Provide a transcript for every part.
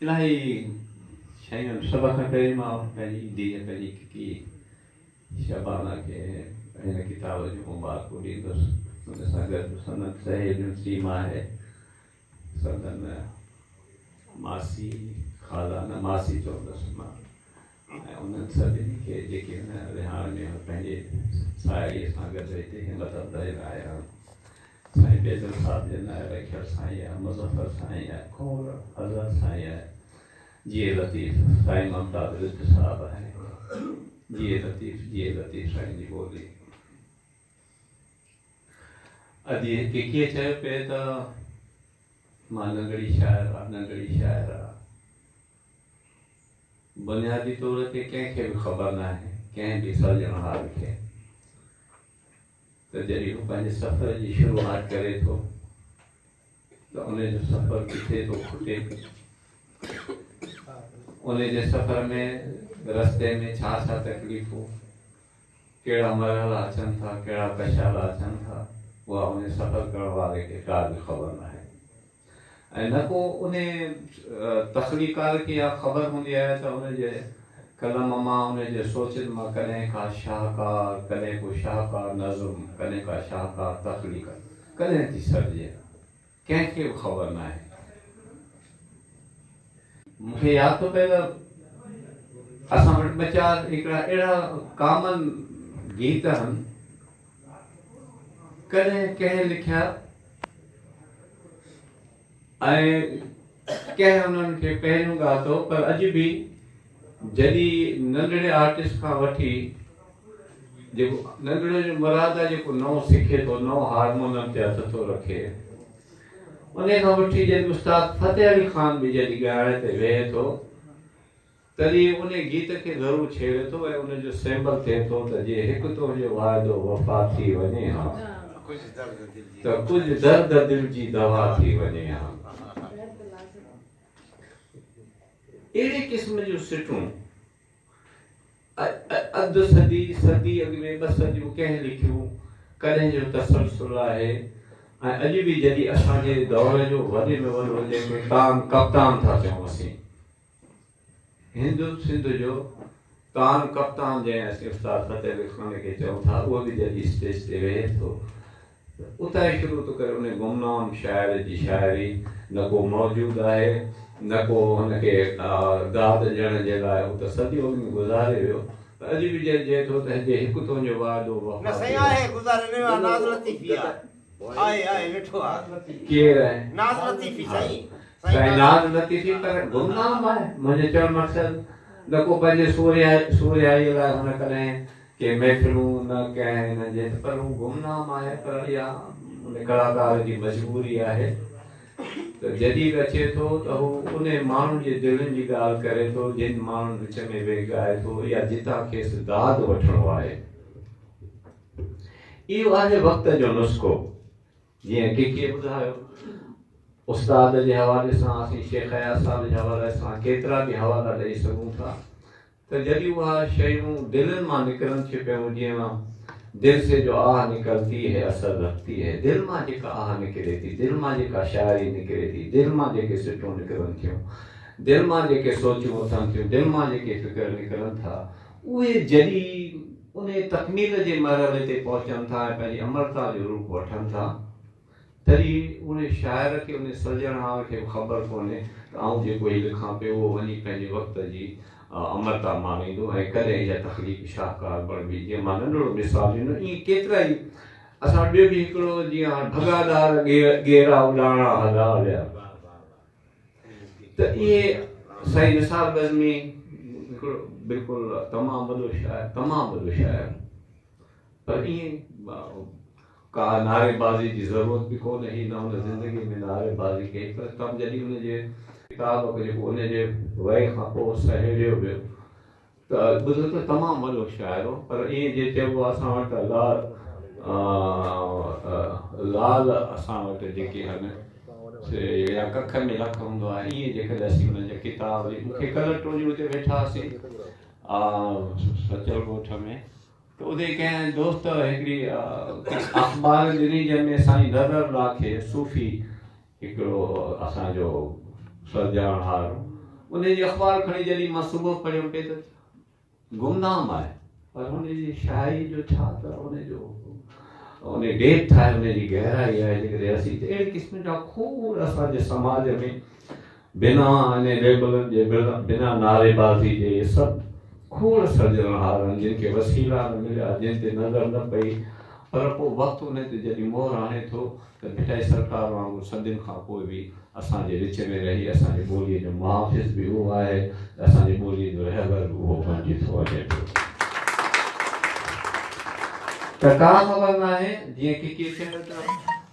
الاهي شيون آهن. سڀ کان پهرين مان پنهنجي ڌيء پنهنجي ڪڪي شبانه کي هن ڪتاب جون مبارڪون ڏيندس. ان سان گڏ سندن سهيليون سيما آهي، سندن ماسي خالا نه ماسي چوندس مان، ۽ انهن سڀني کي جيڪي هن رهاڻ ۾ پنهنجي ساهيڙيء سان گڏ هتي همت افزائي لاء آيا آهن. سائين بيدل صاحب جن آهي، رکيل سائين آهي، مظفر سائين آهي، ڪنور اظهر سائين آهي، جيئي لطيف، سائين ممتاز رند صاحب آهي، جيئي لطيف، جيئي لطيف سائين جي ٻولي. ادي ڪيڪيء چيو پئي ته مان ننڍڙي شاعر آ، ننڍڙي شاعر آ. بنيادي طور تي ڪنهن کي به خبر ناهي، ڪنهن به سرجڻهار کي، ته جڏهن هو پنهنجي سفر جي شروعات ڪري ٿو ته ان جو سفر ڪٿي ٿو کٽي، ان جي سفر ۾ رستي ۾ ڇا ڇا تڪليفون، ڪهڙا مرحلا اچن ٿا، ڪهڙا ڪشالا اچن ٿا، اها ان سفر ڪرڻ واري کي ڪا به خبر ناهي ۽ نه ڪو ان تخليقار کي اها خبر هوندي آهي ته ان جي قلم مان، ان جي سوچن مان ڪڏهن ڪا شاهڪار، ڪڏهن ڪو شاهڪار نظم، ڪڏهن ڪا شاهڪار تخليق ڪڏهن ٿي سرجي. ڪنهن کي به خبر ناهي. مون کي ياد ٿو پئي ته اسان وٽ ٻه چار هڪڙا اهڙا ڪامن گيت آهن، ڪڏهن ڪنهن لکيا ۽ ڪنهن انهن کي پهريون ڳاتو، پر اڄ به جڏهن ننڍڙي آرٽسٽ کان وٺي جيڪو ننڍڙي جو مراد آهي جيڪو نئون سکي ٿو، نئون هارمونم تي هٿ ٿو رکي، انهي کان وٺي جڏهن استاد فتح علي خان به جڏهن ڳائڻ تي ويهي ٿو تڏهن انهي گيت کي ضرور ڇيڙي ٿو ۽ ان جو سيمبل ٿئي ٿو ته جي هڪ تنهنجو واعدو وفا ٿي وڃي ها ته ڪجهه درد دل جي دوا ٿي وڃي ها. اهڙي قسم جون سٽون اڌ صدي، صدي اڳ ۾ ٻه صديون ڪنهن لکيون، ڪڏهن جو تسلسل آهي ۽ اڄ به جڏهن اسان جي دور جو وڏي ۾ وڏو جنهن کي تان ڪپتان ٿا چئون اسين هند سنڌ جو تان ڪپتان جنهن اسين استاد فتح علي خان کي چئون ٿا اهو به جڏهن اسٽيج تي ويهي ٿو ته اتان ئي شروع ٿو ڪري ان گمنام شاعر جي شاعري نه ڪو موجود آهي نه ڪو هن کي داد ڏيڻ جي لاء هو ته صديون اڳ ۾ گذاري ويو پر اڄ به جڏهن چئي ٿو ته جي هڪ تنهنجو وعدو نه وفا سائين ٿي آهي گذاري نه ويو آهي ناز لطيفي آ آهي آهي ويٺو آ ڪير آهي؟ ناز لطيفي سائين سائين ناز لطيفي پر گمنام آهي منهنجو چوڻ مقصد نه ڪو پنهنجي سورهيائي لاء هن ڪڏهن ڪي محفلون نه ڪنهن هن جي پر هو گمنام آهي پر اها ان ڪلاڪار جي مجبوري آهي ته جڏهن به اچي ٿو ته هو ان ماڻهن جي دلين جي ڳالهه ڪري ٿو جن ماڻهن وچ ۾ ويهي ڳائي ٿو يا جتان کيس داد وٺڻو آهي. اهو آهي وقت جو نسخو. جيئن ڪي ڪي ٻڌايو استاد جي حوالي سان اسين شيخ اياز صاحب جي حوالي سان ڪيترا به حوالا ڏئي سگهون ٿا ته جڏهن اها شيون دلين مان نڪرن ٿيون پيون جيئن دل سي جو آه نڪلتي هي اثر رکتي هي دل مان جيڪا آه نڪري ٿي دل مان جيڪا شاعري نڪري ٿي دل مان جيڪي سٽون نڪرن ٿيون دل مان جيڪي سوچون اٿن ٿيون دل مان جيڪي فڪر نڪرن ٿا اهي جڏهن انهي تڪميل جي مرحلي تي پهچن ٿا ۽ پنهنجي امرتا جو روپ وٺن ٿا، تڏهن انهي شاعر کي، انهي سرجڻهار کي به خبر ڪونهي ته آئون جيڪو هي لکان پيو اهو وڃي پنهنجي وقت جي امرتا ماڻيندو ۽ ڪڏهن اها تخليق شاهڪار بڻبي. جيئن مان ننڍڙو مثال ڏنو، ائين ڪيترائي اسان وٽ ٻيو به هڪڙو جيئن هاڻ ڀڳا ڏار ڳيرا اڏاڻا هلا ويا. ته اهي سائين نثار بزمي هڪڙو بلڪل تمام وڏو شاعر تمام وڏو شاعر پر ائين ڪا نعري بازي جي ضرورت به ڪونه هئي نه هن زندگي ۾ نعري بازي ڪئي پر تم جڏهن ان جي ڪتاب جيڪو ان جي وئي کان پوء سهيڙيو ويو ته ٻڌو ته تمام وڏو شاعر هو پر ائين جي چئبو آهي اسان وٽ ته لال لال اسان وٽ جيڪي آهن سي يا ڪک ۾ لک هوندو آهي ائين جيڪڏهن اسين انهن جا ڪتاب مون کي ڪلهه ٽيون ڏينهن اتي ويٺا هئاسين سچل ڳوٺ ۾ ته اتي ڪنهن دوست هڪڙي اخبار ڏني جنهن ۾ سائين نظر الله کي صوفي هڪڙو اسان جو سرجڻهار. ان جي اخبار کڻي جڏهن مان صبح پڙهيم پئي ته گمنام آهي پر هن جي شاعري جو ڇا ته ان جو ان ڊيپٿ آهي ان جي گهرائي آهي جيڪڏهن اسين ته اهڙي قسم جا کوڙ اسان جي سماج ۾ بنا ان ليبلن جي بنا نعري بازي جي سڀ کوڙ سرجڻهار آهن جن کي وسيلا نه مليا جن تي نظر نه پئي پر پوء وقت ان تي جڏهن مهر آڻي ٿو ته ڀٽائي سرڪار وانگر صدين کان پوء به اسان جي وچ ۾ رهي اسان جي ٻوليء جو محافظ به اهو آهي ته اسان جي ٻوليء جو رهبر به اهو بڻجي ٿو وڃي پيو. ته ڪا خبر ناهي جيئن ڪي ڪي چيو ته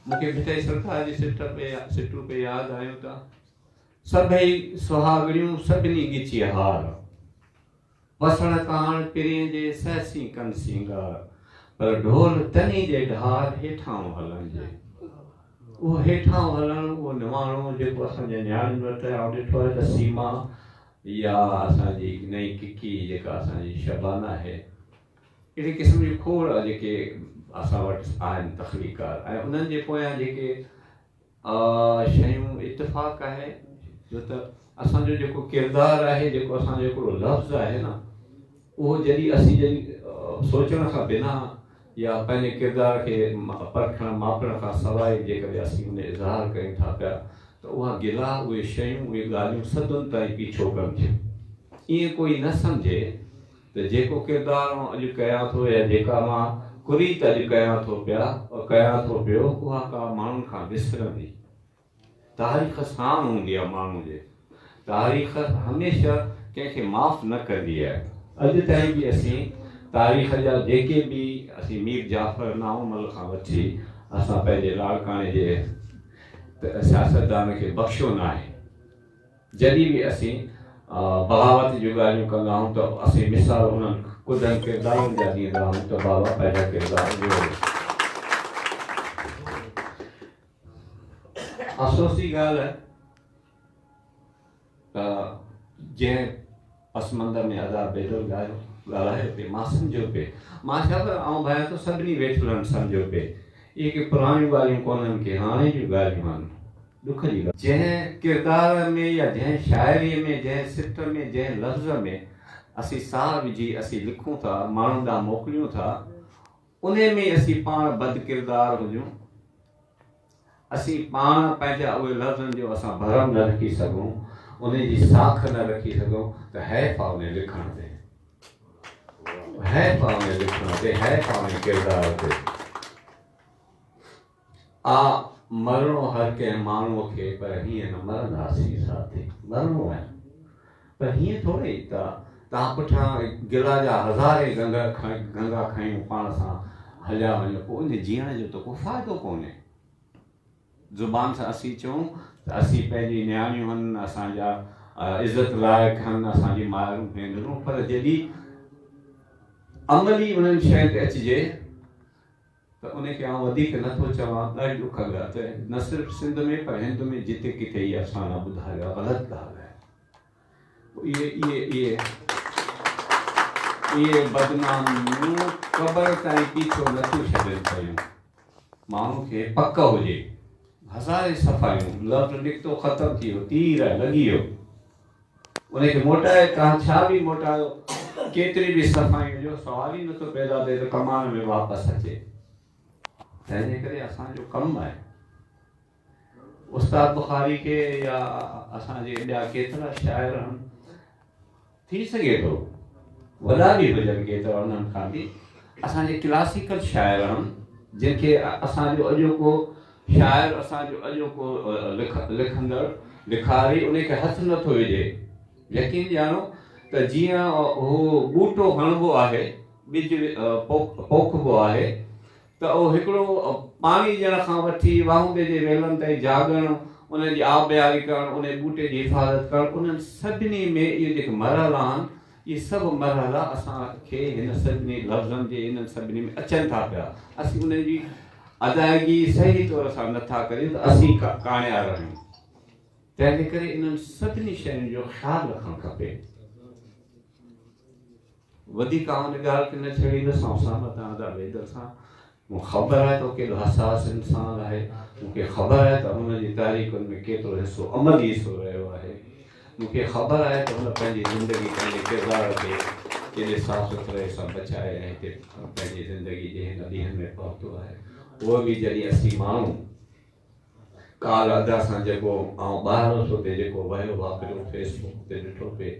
مون کي ڀٽائي سرڪار جي سٽ پئي سٽون پئي ياد آيون ته سڀئي سهاڳڻيون سڀني ڳچيء هار. وسڻ ڪاڻ پرين جي سهسين ڪن سينگار، پر ڍول تني جي ڍار هيٺائون هلڻ جي. اهو هيٺائون هلڻ، اهو نواڻو جيڪو اسان جي نياڻين وٽ آهي، آئون ڏٺو آهي ته سيما يا اسان جي نئين ڪڪي جيڪا اسان جي شبانه آهي، اهڙي قسم جون کوڙ جيڪي اسان وٽ آهن تخليقڪار ۽ انهن جي پويان جيڪي شيون اتفاق آهي جو ته اسان جو جيڪو ڪردار آهي جيڪو اسان جو هڪڙو لفظ آهي نه اهو جڏهن اسين جڏهن سوچڻ کان بنا يا پنهنجي ڪردار کي پرکڻ ماپڻ کان سواء جيڪڏهن اسين ان اظهار ڪريون ٿا پيا ته اها گلا اهي شيون اهي ڳالهيون صدن تائين پيڇو ڪن ٿيون ائين ڪوئي نه سمجهي ته جيڪو ڪردار آئون اڄ ڪيان ٿو يا جيڪا مان ڪريت اڄ ڪيان ٿو پيا ڪيان ٿو پيو اها ڪا ماڻهن کان وسرندي. تاريخ ساڻ هوندي آهي ماڻهو جي. تاريخ هميشه ڪنهن کي معاف نه ڪندي آهي. اڄ تائين به اسين تاريخ جا جيڪي به اسين مير جعفر نائونمل کان وٺي اسان پنهنجي لاڙڪاڻي جي سياستدان کي بخشيو ناهي. جڏهن به اسين بغاوت جون ڳالهيون ڪندا آهيون ته اسين مثال انهن ڪڌن ڪردارن جا ڏيندا آهيون ته بابا پنهنجا ڪردار جوڙيو. افسوس جي ڳالهه ته جنهن پس منظر ۾ ادا بيدل ڳايو ڳالهايو پئي مان سمجهيو پئي مان ڇا پر آئون ڀانيان ٿو سڀني ويٺلن سمجهيو پئي اهي ڪي پراڻيون ڳالهيون ڪونهن ڪي هاڻي جون ڳالهيون آهن ڏک جي ڳالهه. جنهن ڪردار ۾ يا جنهن شاعريء ۾ جنهن سٽ ۾ جنهن لفظ ۾ اسين ساهه وجهي اسين لکون ٿا ماڻهن ڏانهن موڪليون ٿا انهي ۾ اسين پاڻ بد ڪردار هجون اسين پاڻ پنهنجا اهي لفظن جو اسان ڀرم نه رکي سگهون انهي جي ساک نه رکي سگهون ته حيف آ انهي لکڻ تي حيف آ انهي لکڻ تي حيف آ انهي ڪردار تي. آ مرڻو هر ڪنهن ماڻهوء کي پر هيئن نه مرنداسين ساٿي مرڻو آهي پر هيئن ٿوري ته توهان پٺيان گلا جا هزارين گنگا کڻيون پاڻ سان هليا وڃو پوء ان جيئڻ جو ته ڪو فائدو ڪونهي. زبان سان اسين چئون ته اسين پنهنجي نياڻيون هن اسان جا عزت لائق هن اسان جي مائرون ڀينرون پر جڏهن عملي انهن شين تي اچجي ته ان کي آئون وڌيڪ نه ٿو چوان، ڏاڍي ڏک ڳالهه ته نه صرف سنڌ ۾ پر هند ۾ جتي ڪٿي اهي افسانا ٻڌايا ويا غلط ڳالهه آهي. اهي اهي اهي اهي بدناميون قبر تائين پيڇو نه ٿيون ڇڏين پيون. ماڻهو کي پڪ هجي هزارين صفايون لفظ نڪتو ختم ٿي ويو تير آهي لڳي ويو. ان کي موٽائي توهان ڇا به موٽايو، ڪيتري به صفائيء جو سوال ئي نٿو پيدا ٿئي ته ڪمان ۾ واپس اچي. تنهن جي ڪري اسان جو ڪم آهي استاد بخاري کي يا اسان جي ٻيا ڪيترا شاعر آهن، ٿي سگهي ٿو وڏا به هجن ڪيترا انهن کان به اسان جي ڪلاسيڪل شاعر آهن جن کي اسان جو اڄوڪو شاعر اسان جو اڄوڪو لکندڙ لکاري ان کي هٿ نه ٿو وجهي. يقين ڄاڻو ته جيئن هو ٻوٽو هڻبو آهي، ٻج پوکبو آهي ته اهو هڪڙو پاڻي ڏيڻ کان وٺي واهوندي جي ويلن تائين جاڳڻ، ان جي آبياري ڪرڻ، ان ٻوٽي جي حفاظت ڪرڻ، انهن سڀني ۾ اهي جيڪي مرحلا آهن، اهي سڀ مرحلا اسان کي هن سڀني لفظن جي انهن سڀني ۾ اچن ٿا پيا. اسين انهن جي ادائگي صحيح طور سان نه ٿا ڪريون ته اسين ڪاڻيار آهيون. تنهن جي ڪري انهن سڀني شين جو خيال رکڻ کپي. وڌيڪ آئون ان ڳالهه کي نه ڇيڙيندس. آئون سهمت آهيان ادا ويدل سان. مون کي خبر آهي ته هو ڪيڏو حساس انسان آهي. مون کي خبر آهي ته هن جي تحريڪن ۾ ڪيترو حصو عملي حصو رهيو آهي. مون کي خبر آهي ته هن پنهنجي زندگي پنهنجي ڪردار کي ڪيڏي صاف سٿرائي سان بچائي ۽ هتي پنهنجي زندگي جي هن ڏينهن ۾ پهتو آهي. پوء به جڏهن اسين ماڻهو ڪالهه ادا سان جيڪو آئون ٻاهر هوس اتي جيڪو وهيو واپريو فيس بڪ تي ڏٺو پئي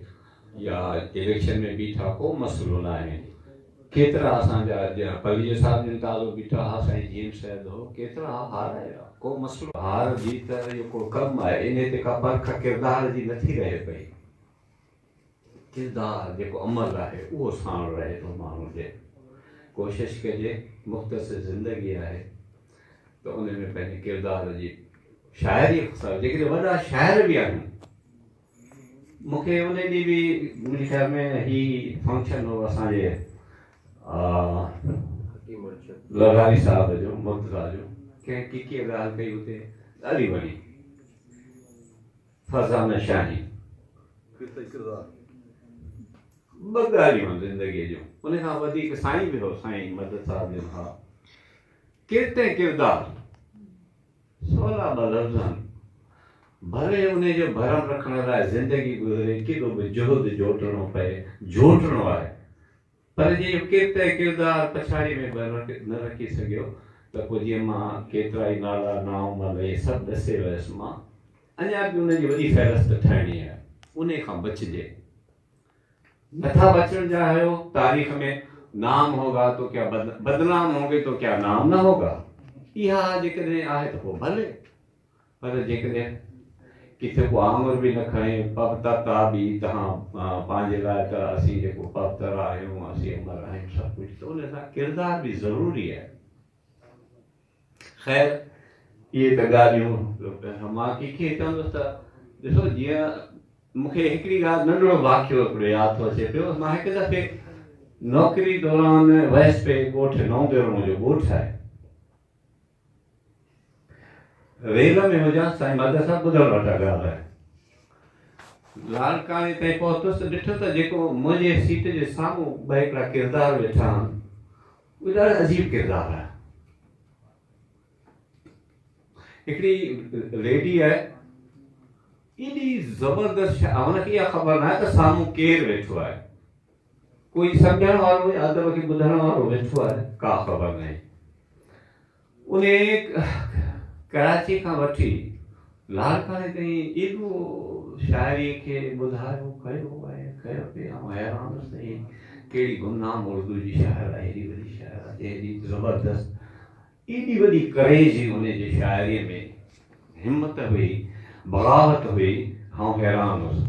يا اليڪشن ۾ بيٺا ڪو مسئلو ناهي ڪيترا اسان جا جيئن پليجو صاحب جن تازو بيٺا ها سائين جي ايم سيد هو ڪيترا هارائي ويا ڪو مسئلو هار جيت اهو ڪو ڪم آهي انهي تي ڪا پرک ڪردار جي نٿي رهي پئي ڪردار جيڪو عمل آهي اهو ساڻ رهي ٿو ماڻهو جي ڪوشش ڪجي مختصر زندگي آهي ته ان ۾ پنهنجي ڪردار جي شاعري سان جيڪڏهن وڏا شاعر به آهن مون کي ان ڏينهن به منهنجي خيال ۾ هي فنڪشن هو اسان جي لغاري صاحب جو مرتضيٰ جو ڪنهن ڪيڪيء ڳالهه ڪئي اتي ڏاڍي وڻي فرزانه شاهين ٻه ڳالهيون آهن زندگيء جون ان کان وڌيڪ سائين به هو سائين مدد صاحب جن ها ڪرت ۽ ڪردار سولا ٻه لفظ آهن. ڀلي انهي جو ڀرم رکڻ لاء زندگي گذري، ڪيڏو به جهد جوٽڻو پئي، جوٽڻو آهي، پر جي اهو ڪرت ۽ ڪردار پڇاڙيء ۾ به نه رکي سگهيو ته پوء جيئن مان ڪيترائي نالا، نائون، اهي سڀ ڏسي ويس، مان اڃا به انهن جي وڏي فهرست ٺاهڻي آهي، انهي کان بچجي. نٿا بچڻ چاهيو تاريخ ۾ نام هوگا تو ڪيا بدنام هونگي تو ڪيا نام نه هوگا اها جيڪڏهن آهي ته پوء ڀلي پر جيڪڏهن ڪٿي ڪو آڱر به نه کڻي پوترتا به تهان پنهنجي لاء ته اسين جيڪو پوتر آهيون اسين امر آهيون سڀ ڪجهه ته ان سان ڪردار به ضروري آهي خير اهي ته ڳالهيون مان ڪنهن کي چوندس ته ڏسو جيئن مون کي هڪڙي ڳالهه ننڍڙو واقعو هڪڙو ياد ٿو اچي پيو مان هڪ دفعي نوڪري دوران ويس پئي ڳوٺ نئون ديرو منهنجو ڳوٺ آهي ريل ۾ هجان سائين مدد صاحب ٻڌڻ وٽان ڳالهه آهي لاڙڪاڻي تائين پهتس ته ڏٺو ته جيڪو منهنجي سيٽ جي سامهون ٻه هڪڙا ڪردار ويٺا آهن اهي ڏاڍا عجيب ڪردار آهن. هڪڙي ليڊي آهي ايڏي زبردست هن کي اها خبر ناهي ته سامهون ڪير ويٺو آهي ڪوئي سمجهڻ وارو يا ادب کي ٻڌڻ وارو ويٺو آهي ڪا خبر ناهي ان ڪراچي کان وٺي لاڙڪاڻي تائين ايڏو شاعري کي ٻڌايو ڪيو ۽ ڪيو پئي آئون حيران هوس ته هي ڪهڙي گمنام اردو جي شاعره آهي ايڏي وڏي شاعره جنهن ايڏي زبردست ايڏي وڏي ڪريج هئي ان جي شاعري ۾ همت هئي بغاوت هئي آئون حيران هوس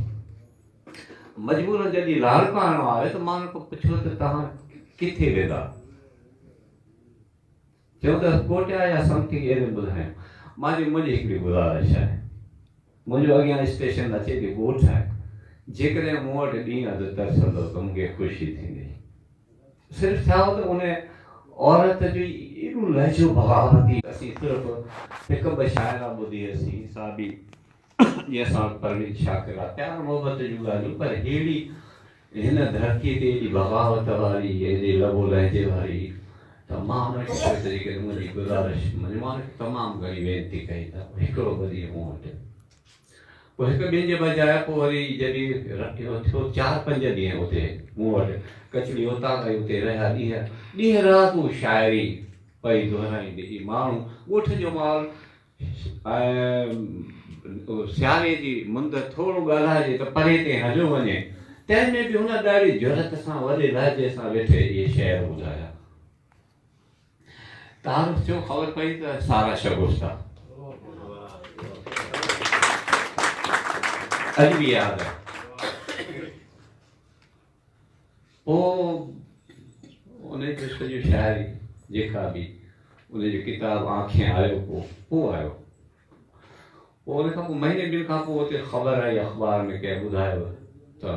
مجبورن جڏهن لاڙڪاڻو آيو ته مان ان کان پڇيو ته توهان ڪٿي ويندا چيو ته ڪوٽيا يا سمٿنگ اهڙي ٻڌايم. مان چيو منهنجي هڪڙي گذارش آهي. منهنجو اڳيان اسٽيشن اچي ٿي ڳوٺ آهي. جيڪڏهن مون وٽ ڏينهن اڌ ترسندو ته مون کي خوشي ٿيندي. صرف ڇا هو ته ان عورت جو ايڏو لهجو بغاوتي. اسين صرف هڪ ٻه شاعره ٻڌي هئسين سا به جيئن اسان وٽ پروين شاڪر آ پيار محبت جون ڳالهيون پر ههڙي هن ڌرتيء تي ايڏي بغاوت واري ايڏي لب و لهجي واري ته مان هن کي چيو ته جيڪڏهن منهنجي گذارش مڃي مان هن کي تمام گهڻي وينتي ڪئي ته هڪڙو ٻه ڏينهن مون وٽ پوء هڪ ٻن جي بجاء پوء وري جڏهن اهو ٿيو چار پنج ڏينهن اتي مون وٽ ڪچڙي اوطاق ۽ اتي رهيا ڏينهن ڏينهن رات هو شاعري پئي دهرائيندي هي ماڻهو ڳوٺ جو ماحول ۽ سياري جي مند ٿورو ڳالهائجي ته پري تائين هليو وڃي، تنهن ۾ به هن ڏاڍي جرئت سان وڏي لهجي سان ويٺي اهي شعر ٻڌايا. تعارف ٿيو، خبر پئي ته سارا شگفته. اڄ به ياد آهي. پوء ان جو سڄو شاعري جيڪا به ان جو ڪتاب آنکين آيو پوء پوء آيو پوء ان کان پوء مهيني ٻن کان پوء اتي خبر آئي اخبار ۾ ڪنهن ٻڌايو ته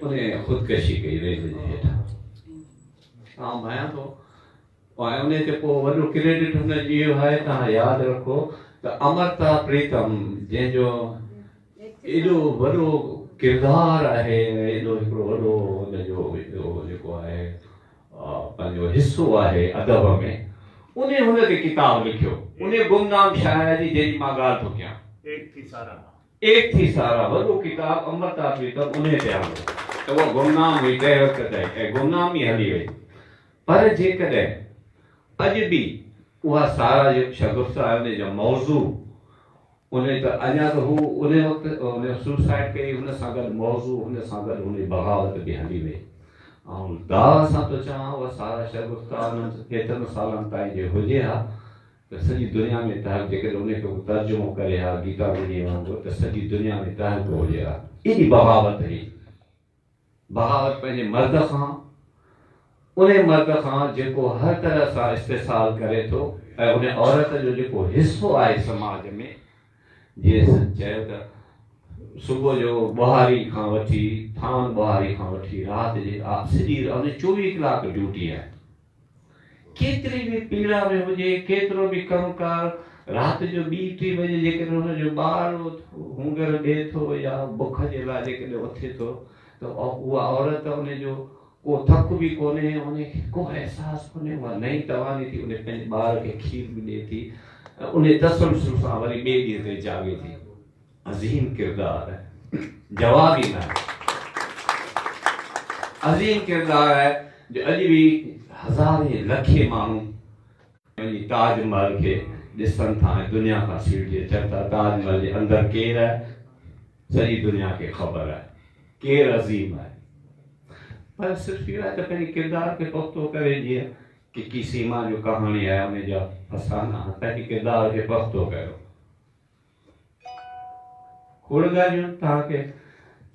ان خودڪشي ڪئي ريل جي هيٺان آئون ڀانيان ٿو ۽ ان تي پوء وڏو ڪريڊٽ هن جو اهو آهي توهان ياد رکو ته امرتا پريتم جنهن جو ايڏو وڏو ڪردار آهي ۽ ايڏو هڪڙو وڏو ان جو جيڪو آهي پنهنجو حصو آهي ادب ۾ انهي هن تي ڪتاب لکيو انهي گمنام شاعره جي جنهن جي مان ڳالهه ٿو ڪيان. ايڪ ٿي سارا. ايڪ ٿي سارا وڏو ڪتاب امرتا پريتم انهي تي آندو ته اها گمنام هئي تنهن وقت تائين ۽ گمنام ئي هلي وئي پر جيڪڏهن اڄ به اها سارا جو شگفته آهي انهي جو موضوع انهي ته اڃا ته هو انهي وقت انهي سوسائيڊ ڪئي ان سان گڏ موضوع ان سان گڏ انهي بغاوت به هلي وئي آئون دعويٰ سان ٿو چوان اها سارا شگفته انهن ڪيترن سالن تائين جي هجي ها ته سڄي دنيا ۾ تهلڪ جيڪڏهن انهي کي ڪو ترجمو ڪري ها گيتا ٻنهي وانگر ته سڄي دنيا ۾ تهلڪو هجي ها. ايڏي بغاوت هئي. بغاوت پنهنجي مرد کان، انهي مرد کان جيڪو هر طرح سان استحصال ڪري ٿو ۽ انهي عورت جو جيڪو حصو آهي سماج ۾ جيئن چيو ته صبح جو ٻهاري کان وٺي ٿانون ٻهاري کان وٺي رات جي سڄي انهي 24 ڪلاڪ ڊيوٽي آهي. ڪيتري به پيڙا ۾ هجي، ڪيترو به ڪم ڪار، رات جو ٻي ٽي بجي جيڪڏهن هن جو ٻار هونگر ڏئي ٿو يا بک جي لاء جيڪڏهن اٿي ٿو ته اها عورت ان جو ڪو ٿڪ به ڪونهي، ان کي ڪو احساس ڪونهي، اها نئين تواني ٿي ان پنهنجي ٻار کي کير به ڏئي ٿي ۽ ان تسلسل سان وري ٻئي ڏينهن تي جاڳي ٿي. عظيم ڪردار آهي، جواب ئي ناهي. عظيم ڪردار آهي جو اڄ به هزارين لکين ماڻهو وڃي تاج محل کي ڏسن ٿا ۽ دنيا کان سيڙجي اچن ٿا. تاج محل جي اندر ڪير آهي سڄي دنيا کي خبر آهي ڪير عظيم آهي. پر صرف اهو آهي ته پنهنجي ڪردار کي پختو ڪري جيئن ڪڪي سيما جو ڪهاڻي آهي ان جا افسانا پنهنجي ڪردار کي پختو ڪيو. کوڙ ڳالهيون توهان کي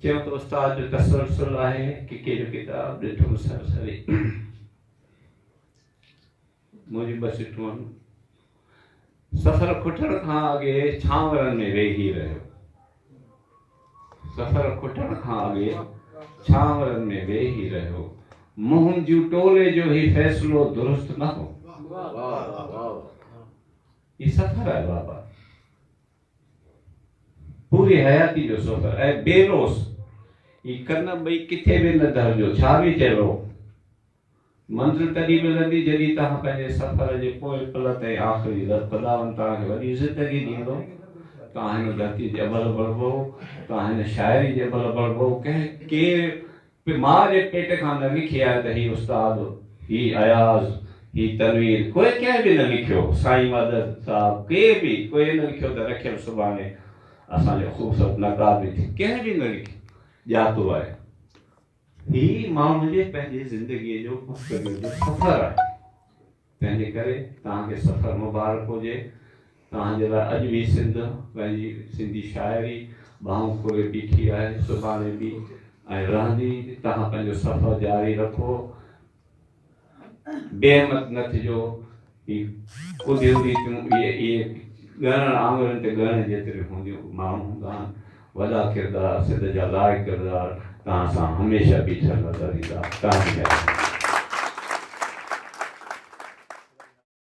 چيم ته استاد جو تسلسل آهي ڪڪي جو ڪتاب ڏٺم سرسري منهنجون ٻه سٽون آهن سفر کٽڻ کان اڳي ڇانورن ۾ ويهي رهيو سفر کٽڻ کان اڳي ڇانورن ۾ ويهي رهيو منهن جون ٽولي جو هي فيصلو درست نه هو. هي سفر آهي بابا پوري حياتي جو سفر ۽ بي لوث هي ڪن ٻئي ڪٿي به نه ڌرجو ڇا به چئبو منزل تڏهن ملندي جڏهن توهان پنهنجي سفر جي پوئين پل تائين آخري خداوند توهان کي وڏي زندگي ڏيندو توهان هن ڌرتي جي ابل بڻبو توهان هن شاعري جي ابل بڻبو ڪنهن ڪير ماء جي پيٽ کان نه لکي آيو ته هي استاد هي اياز، هي تنوير، ڪوئي ڪنهن به نه لکيو، سائين مدد صاحب ڪير به ڪوئي نه لکيو ته رکيل سڀاڻي اسان جو خوبصورت نقاد به ٿي، ڪنهن به نه لکيو، ڄاتو آهي. هي ماڻهو جي پنهنجي زندگيء جو مستقبل جو سفر آهي. تنهن جي ڪري توهان کي سفر مبارڪ هجي. توهان جي لاء اڄ به سنڌ پنهنجي سنڌي شاعري ٻانهون کولي بيٺي آهي، سڀاڻي به ۽ رهندي. توهان پنهنجو سفر جاري رکو. بي همت نه ٿجو. هي ڪڌيون ريتيون اهي اهي ڳڻڻ آڱرين تي ڳڻڻ جيتريون هونديون ماڻهو هوندا آهن. وڏا ڪردار سنڌ جا لائق ڪردار توهان سان هميشه بيٺل نظر ايندا. توهان جي مهرباني.